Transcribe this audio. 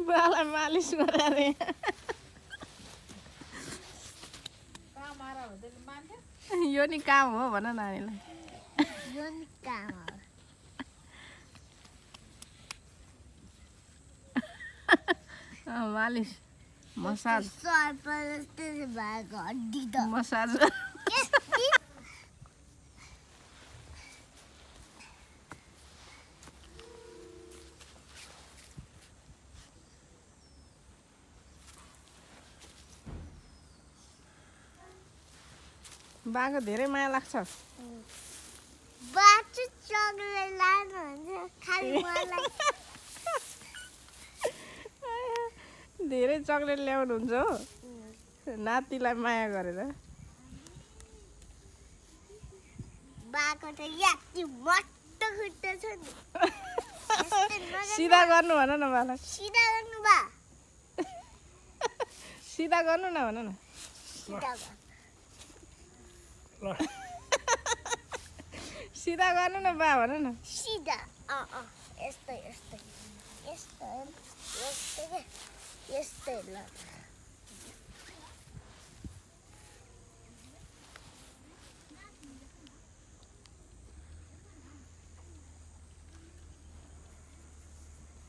बालाई मालिस गरे यो नि काम हो भन नानीलाई यो नि काम हो मालिस मसाज सर्प जस्तै भएको हड्डी त मसाज बाको धेरै माया लाग्छ बाचु चक्लेट लानुहुन्छ खालि मलाई धेरै चक्लेट ल्याउनुहुन्छ हो नातिलाई माया गरेर बाको त याति मट्टो खुट्टा छ नि सिधा गर्नु भन न बालाई सिधा गर्नु बा सिधा गर्नु न भन न सिधा गर सिधा गर्नु न बा भन न सिधा यस्तै यस्तै यस्तै यस्तै यस्तै ल